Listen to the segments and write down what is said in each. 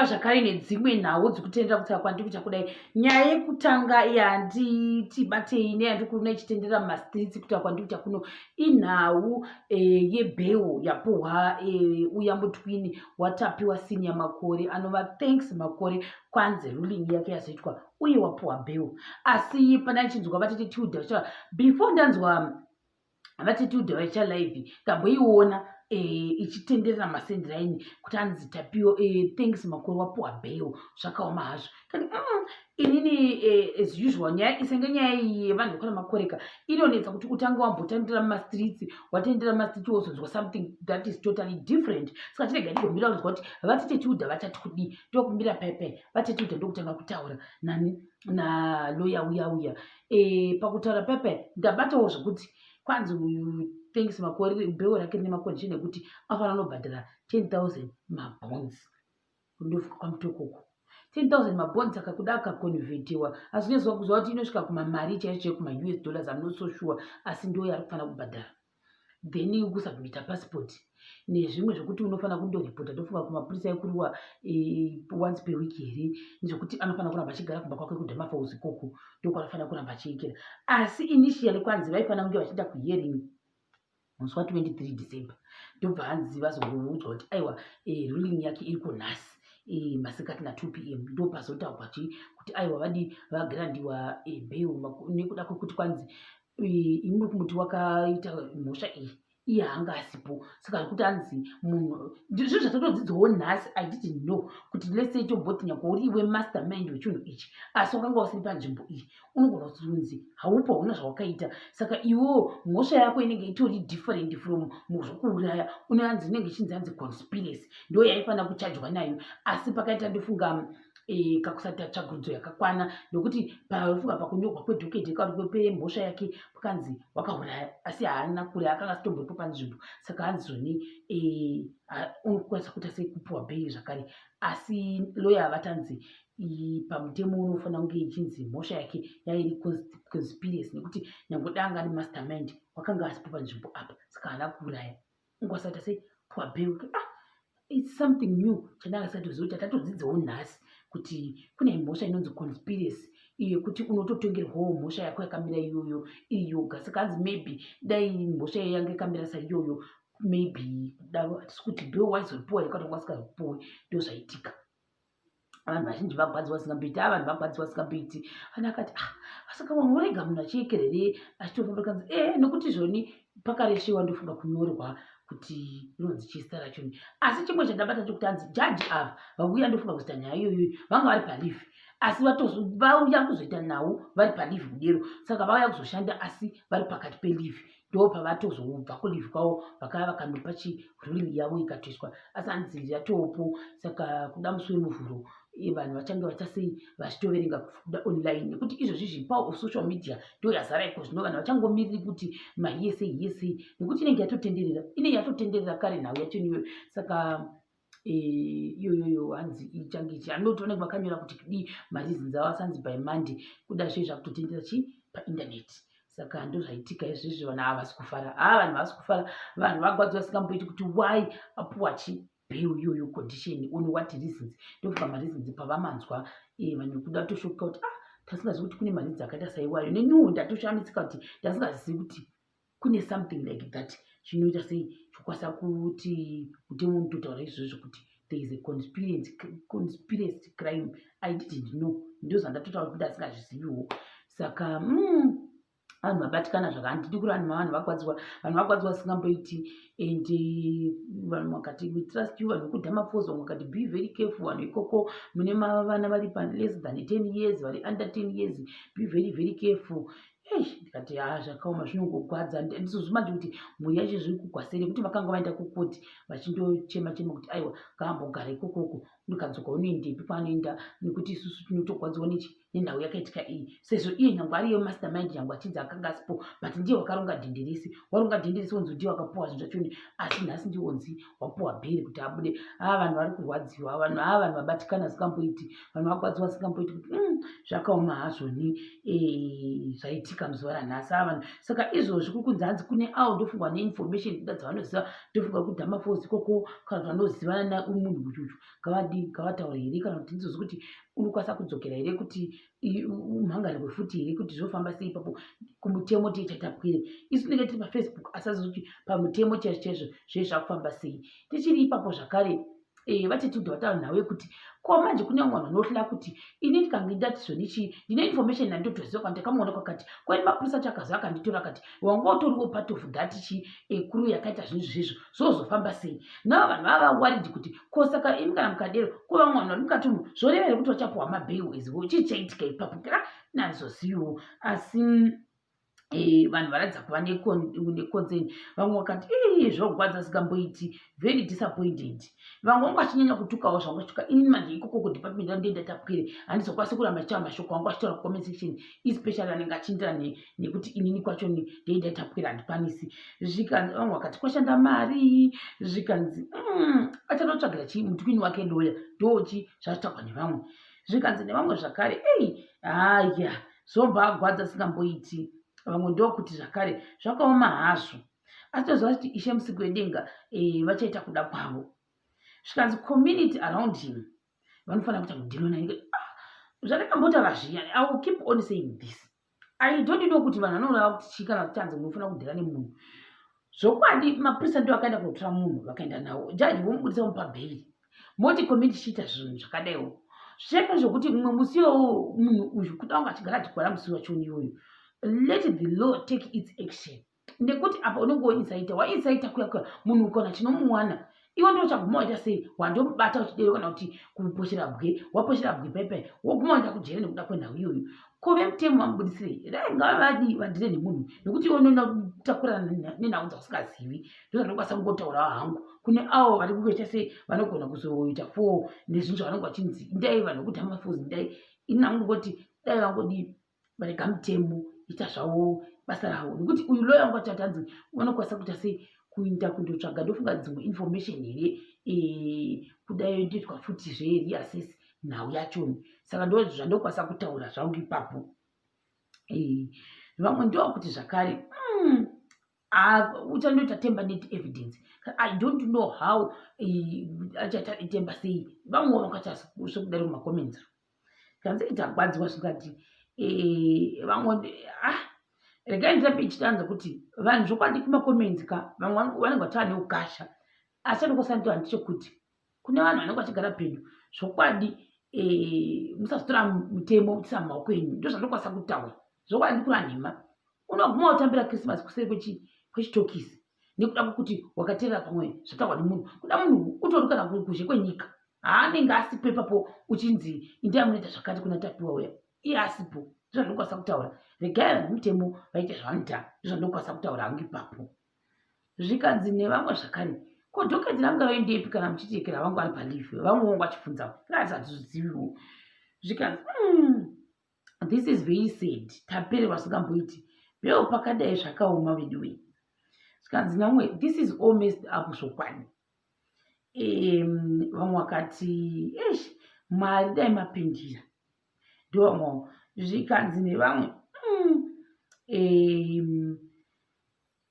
Zvakare nedzimwe nhau dzikutenderera kutaura kwandiri kuita kudai. Nyaya yekutanga yanditi batei neyandiri kuona ichitenderera mumastreets kutaura kwandiri kuita kuno inhau yebail yapuhwa uya mutwini waTapiwa Senior Makore anova Thanks Makore kwanzi ruling yake yazoitwa uye wapuhwa bail. Asi pana ichinzwa vatete Tilda vachitaura before ndanzwa vatete Tilda vachiita live ndamboiona ichitenderera masendiraini kuti anzi Tapiwa Thanks Makore wapuhwa bail. Zvakaoma hazvo. Kati, inini as usual nyaya isenge nyaya iyi yevanhu vekwana Makoreka inonetsa kuti utange wambotandira mumastreets, watendera mumastreets wozonzwa something that is totally different. Saka chirega ndigombira kunzwa kuti vatete Tilda vachati kudii. Ndokumbira pepe vatete Tilda ndokutanga kutaura nani naloya uya uya. Pakutaura pepe ndabatawo zvekuti kwanzi uyu Thanks Makore bail rake rine macondition ekuti afanira kunobhadhara 10,000 mabonds kundofuka kwaMutokoko. 10,000 mabonds akakuda akaconvertiwa asi unoziva kuziva kuti inosvika kumamari chaicho chaicho kuma US dollars, I'm not so sure, asi ndo yaari kufanira kubhadhara. Then kusubmita passport nezvimwe zvekuti unofanira kundoripota ndofunga kumapurisa ekuruwa once per week here, nezvekuti anofanira kuramba achigara kumba kwake kuDamafalls ikoko, ndokwanofanira kuramba achiekera. Asi initially kwanzi vaifanira kunge vachienda kuhearing musi wa23 December, ndobva hanzi vazongoudzwa kuti aiwa, ruling yake iri kunhasi masikati na2 p.m. Ndo pazotaurwa chi kuti aiwa vadi vagrantiwa bail nekuda kwekuti kwanzi imuri kumuti wakaita mhosva iyi iye haanga asipo. Saka zvekuti hanzi munhu ndizvo zvatatodzidzawo nhasi. I didn't know kuti let's say tomboti nyangwe uri iwe mastermind wechinhu ichi asi wakanga usiri panzvimbo iyi, unogona kunzi haupo, hauna zvawakaita. Saka iwewo mhosva yako inenge itori different from zvokuuraya, unoyanzi inenge ichinzi hanzi conspiracy ndo yaifanira kuchajwa nayo. Asi pakaita ndofunga kakusaita tsvagurudzo yakakwana, nokuti pafunga pakunyorwa kwedocket pemhosva yake pakanzi wakauraya asi haana kuraya, akanga asitomboripo panzvimbo. Saka hanzi zvoni unokwanisa kuita sei kupiwa bail zvakare. Asi loya vatanzi pamutemo unofanira kunge ichinzi mhosva yake yairi conspiracy, nekuti nyange danga ari mastermind wakanga asipo panzvimbo apa, saka haana kuuraya, ungwasaita sei puwa bail? Ah, it's something new chandanga satoziva kuti tatatodzidzawo nhasi kuti kune mhosva inonzi conspiracy yekuti unototongerwawo mhosva yako yakamira iyoyo iri yoga. Saka hanzi maybe dai mhosva iyo yanga yakamira saiyoyo, maybe daro hatisi kuti bail waizopiwa here kana wasingazopiwi. Ndo zvaitika, vanhu vazhinji vagwadziwa vasingamboiti. A, vanhu vagwadziwa vasingamboiti. Vanhu akati, ah, saka munhu urega munhu achiyekerere achitofamba kanzi nekuti zvoni pakareshewa ndofunga kunyorwa kuti rinonzi chizita rachoni. Asi chimwe chandabata chokuti hanzi jaji ava vauya ndofunga kuzoita nyaya iyoyo vanga vari paleave, asi vauya kuzoita nhau vari paleave kudero. Saka vauya kuzoshanda asi vari pakati peleave, ndo pavatozobva kuleave kwavo vakava vakanopa chiruling yavo ikatoiswa. Asi hanzi yatopo, saka kuda musi weMuvhuro vanhu vachange vachasei vachitoverenga kuda online, nekuti izvozvi power of social media ndo yazara iko zvino. Vanhu vachangomiriri kuti mahiye sei hiye sei, nekuti inenge yatotenderera, inenge yatotenderera kare nhau yacho iyoyo. Saka iyoyoyo hanzi ichange ichi anoti vanenge vakanyora kuti kudii mareasons avo, asi hanzi by Monday kuda zve zvakutotendera chi paindaneti. Saka ndo zvaitika izvezvi. Vanhu havasi kufara, ha, vanhu havasi kufara, vanhu vagwadziwa vasingamboiti kuti why apuwa chi bail iyoyo condition, on what reasons. Ndofunga mareasons pavamanzwa vanhu kuda kutoshoka kuti ah, tasingazivi kuti kune mareasons akaita saiwayo. Neniwo ndatoshamisika kuti ndasingazivi kuti kune something like that chinoita sei chokwanisa kuti mutemo unototaura izvozvo kuti there is a conspiracy crime. I didn't know, ndo zvandatotaura kuti ndasingazviziviwo. Saka vanhu vabatikana zvaka handidi kuri vanhu, vanhu vagwadziwa, vanhu vagwadziwa vasingamboiti. And vanhu vakati, "We trust you." Vanhu vekuDamafalls vamwe vakati, "Be very careful." Vanhu ikoko mune vana vari paless than 10 years, vari under 10 years, be very very careful. Ei, ndikati ha, zvakaoma, zvinongogwadza. Ndizvozvo manje kuti mhuri yacho zviri kugwasei, nekuti vakanga vaenda kukoti vachindochema chema kuti aiwa, ngaambogara ikokoko, ukadzoka unoendepi kwaanoenda, nekuti isusu tinotogwadziwa nechi nenhau yakaitika iyi, sezvo iye nyange ariyo mastermind, nyange achinzi akanga asipo, but ndiye wakaronga dhenderesi. Waronga dhenderesi wonzi ndiye wakapuwa zvinhu zvachoni, asi nhasi ndiwonzi wapuwa bail kuti abude. Aa, vanhu vari kurwadziwa, vanhu aa, vanhu vabatikana singamboiti, vanhu vagwadziwa singamboiti kuti zvakaoma hazvoni zvaitika muzuva ranhasi. Aa, vanhu saka izvozvi kuri kunzi hanzi kune avo ndofungwa neinformation kuda dzavanoziva, ndofunga kuDamafalls ikoko kana kuti vanozivana namunhu uchuchu ngavadi. ngavadi ngavataure here kana kuti ndizozi kuti unokwanisa kudzokera here kuti umhangarirwe futi here kuti zvofamba sei ipapo kumutemo tiichatapwire isu tinenge tiri pafacebook asi azivi kuti pamutemo chaizvo chaizvo zvee zvakufamba sei tichiri ipapo zvakare eh, vatete kuti vataura nhau yekuti ko manje kune vamwe vanhu vanohla kuti ini ndikange ndati zvoni chii ndine information yandotoziva kana ndakamuona kwakati kwaini mapurisa acho akaziva akanditora akati wanga utoriwo part of that chi eh, kuru yakaita zvinhu zvizvo zvozofamba sei navo vanhu vava worried kuti ko saka imi kana mukadero ko vamwe vanhu vari mukati umu zvoreva here kuti vachapuwa mabail as well chii chaitika ipapo kira nazoziviwo asi Eh, vanhu varatidza kuva neconcern vamwe vakati ii zvogwadza singamboiti very disappointed vamwe vangu vachinyanya kutukawo zvangu vachituka ini manje ikoko kudepartment randienda tapwere handizokwanisi kuramba ndichitaura mashoko angu achitaura kucomment section especially anenge achiindira nekuti inini kwacho ndoenda tapwere handikwanisi zvikanzi vamwe vakati kwashanda mari zvikanzi mm, achanotsvagira chii mutwini wake loya ndochi zvachitaurwa nevamwe zvikanzi nevamwe zvakare ei haya Zobva agwadza asingamboiti. Vamwe ndokuti zvakare zvakaoma hazvo. Asi toziva kuti Ishe Musiki wedenga eh, vachaita kuda kwavo. Zvikanzi community around him vanofanira kuita mudhilo naye. Ah, zvandakambotaura zviya, I will keep on saying this. I don't know kuti vanhu vanoreva kuti chii kana kuti hanzi munofanira kudhila nemunhu. Zvokwadi mapurisa ndiwo akaenda kunotora munhu vakaenda nawo. Jaji vomubudisa vomupa bheyiri. Moti community chiita zvinhu zvakadaiwo. Zvichaita zvekuti mumwe musi iwowo munhu uyu kuda kunge achigara achigwara musi wachoni iyoyo. Let the law take its action. Nekuti apa unenge woinsaita, wainsaita kuya kuya munhu ukaona chinomuwana iwe ndo uchaguma waita sei wandomubata uchidero kana kuti kuposhera bwe waposhera bwe paipai woguma waenda kujere nekuda kwenhau iyoyo ko vemutemo vamubudisirei dai ngava vadii vadire nemunhu nekuti iwe unoenda kutakurana nenhau dzausingazivi ndozvandokwanisa kungotaurawo hangu kune avo vari kuita sei vanogona kuzoita fo nezvinhu zvavanenge vachinzi indai vanhu vekuti hamafozi indai ini hangu ndingoti dai vangodii varega mutemo ita zvavo basa ravo nekuti uyu loya wangu achati hanzi vanokwanisa kuita sei kuinda kundotsvaga ndofunga dzimwe information here eh, kudai ndoitwa futi zvereassess nhau yachoni saka ndo zvandokwanisa kutaura zvangu ipapo eh, vamwe ndokuti zvakare mm, uchandoita temba net evidence i don't know how eh, achaita sei vamwe vakaita sekudaro mumacomments kanzi tagwadziwa zvikati eh, vamwe ah regai ndirambe ichitanza kuti vanhu zvokwadi kumacomments ka vamwe vanenge vachava neukasha asi anokosandito handichekuti kune vanhu vanenge vachigara pedo zvokwadi eh, musazotora mutemo kutisa mumaoko enyu ndozvandokwanisa kutaura zvokwadi ndikura nhema unoguma utambira christmas kuseri kwechitokisi nekuda kwekuti wakaterera pamwe zvataurwa nemunhu kuda munhu utori kana kuzhe kwenyika haanenge asipo ipapo uchinzi indai munoita zvakati kuna tapiwa uya iye asipo ndozvandokwanisa kutaura regai vanhu mutemo vaite zvavanoita ndozvandokwanisa kutaura hangu ipapo zvikanzi nevamwe zvakare ko dhoketi ranga roendepi kana muchiti kera vangu ari palive vamwe vangu vachibvunza asi hatizviziviwo zvikanzi mm, this is very sad tapererwa singamboiti beo pakadai zvakaoma veduwe zvikanzi namwe this is all messed up zvokwadi vamwe vakati eish mwari dai mapindira ndovamwewo zvikanzi nevamwe mm,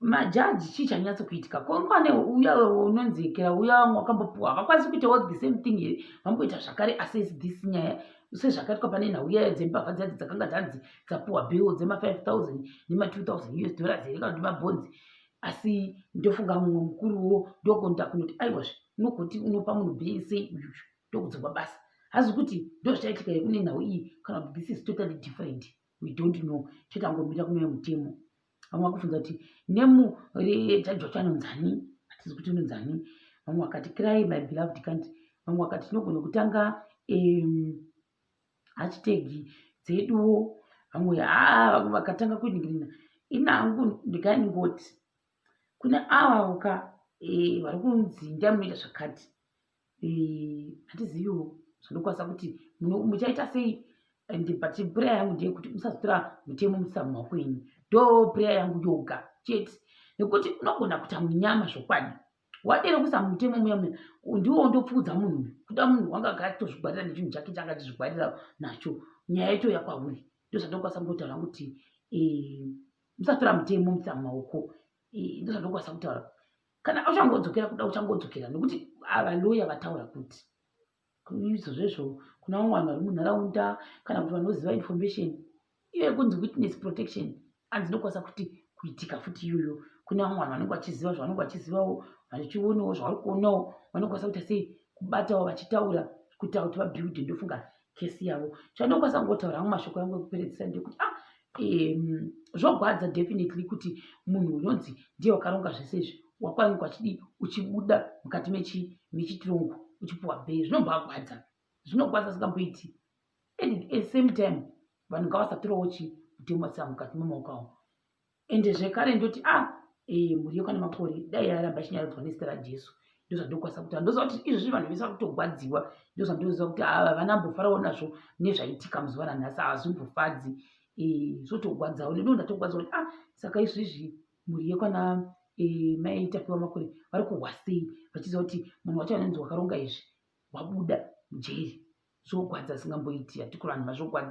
majaji chii chanyatso kuitika kongwane uya unonzekera uya vamwe wakambopuwa havakwanisi kuitawo the same thing here vamboita zvakare assess this nyaya sezvakaitwa pane nhau iya dzembavha dzadzi dzakanga dzanzi dzapuwa bill dzema 5000 nema 2000 us dollars here kana kuti mabhonzi asi ndofunga mumwe mukuruwo ndokonda kunoti aiwazve unogoti unopa munhu bill sei uyuyu ndokudzingwa basa hazi kuti ndozvichaitika here kune nhau iyi kana kuti this is totally different we don't know chetangomira kune mutemo vamwe vakubvunza kuti nemu rejaji wacho anonzani hatizi kuti unonzani vamwe vakati cry my beloved country vamwe vakati tinogona kutanga um, hashtag dzeduwo vamwe haa vamwe vakatanga kuningirina inangu ndikaingoti kune ava ka eh, vari kunzi ndiamunoita zvakati eh, handiziviwo zvandokwanisa kuti muchaita sei and but prayer yangu ndeyekuti musazotora mutemo muchisa mumaoko enyu ndo prayer yangu yoga chete nekuti unogona kuita munyama zvokwadi wadero kuisa mutemo muya muya ndiwo ndopfuudza munhu uyu kuda munhu wanga akatozvigwarira nechinhu chake changa achizvigwarira nacho nyaya itouya kwauri ndozvandokwanisa kungotaura kuti eh, musatora mutemo muchisa mumaoko eh, ndozvandokwanisa kutaura kana uchangodzokera kuda uchangodzokera nekuti ava loya vataura kuti Izvozvezvo kuna vamwe vanhu vari munharaunda kana kuti vanoziva information iyo yekunzi witness protection, hanzi inokwanisa kuti kuitika futi iyoyo. Kune vamwe vanhu vanenge vachiziva zvavanenge vachizivawo, vachionawo zvavari kuonawo, vanokwanisa kuita sei, kubatawo vachitaura kuitira kuti vabuilde, ndofunga, case yavo. Chandokwanisa kungotaura hangu, mashoko angu ekuperedzisa, ndekuti zvogwadza definitely kuti munhu unonzi ndiye wakaronga zvese izvi wakwanikwa achidii, uchibuda mukati mechitirongo uchipuwa bail. Zvinombagwadza, zvinogwadza singamboiti. And at the same time vanhu ngavasatorawo chi mutemo mukati memaoko avo. Ende zvekare ndoti mhuri yekwana Makore dai yaramba ichinyaradzwa nezita raJesu. Ndozvandokwanisa kuti ndoziva kuti izvozvi vanhu vese vari kutogwadziwa. Ndozvandoziva kuti havana nazvo nezvaitika muzuva ranhasi, hazvimbofadzi, zvotogwadzawo. Neniwo ndatogwadziwa kuti saka izvizvi mhuri yekwana mai Tapiwa Makore vari kuhwa sei, vachiziva kuti munhu wacho anonzi wakaronga izvi wabuda mujeri? Zvogwadza singamboiti, hatiri vanhu mazvogwadza.